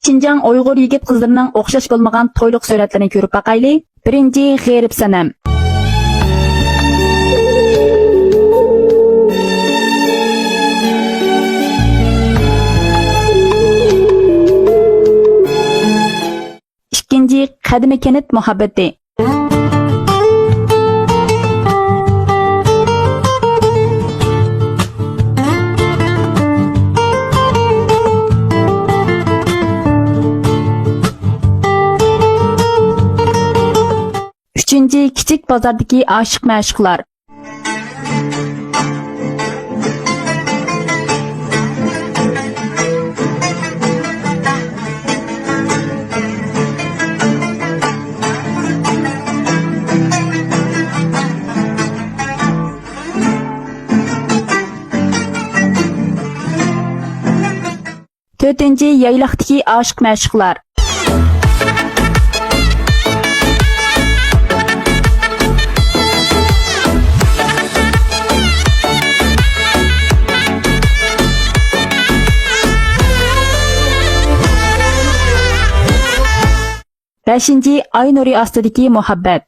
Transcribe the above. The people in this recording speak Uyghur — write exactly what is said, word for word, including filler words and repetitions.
شىنجاڭ ئۇيغۇر يىگىت-قىزلىرىنىڭ ئوخشاش بولمىغان تويلۇق سۈرەتلىرىنى كۆرۈپ باقايلى. بىرىنچى، غېرىب سەنەم. ئىككىنچى، قەدىمىي كەنت مۇھەببىتى. ئۈچىنچى، كىچىك بازاردىكى ئاشىق-مەشۇقلار. تۆتىنچى، يايلاقتىكى ئاشىق-مەشۇقلار. بەشىنچى، ئاي نۇرى ئاستىدىكى مۇھەببەت.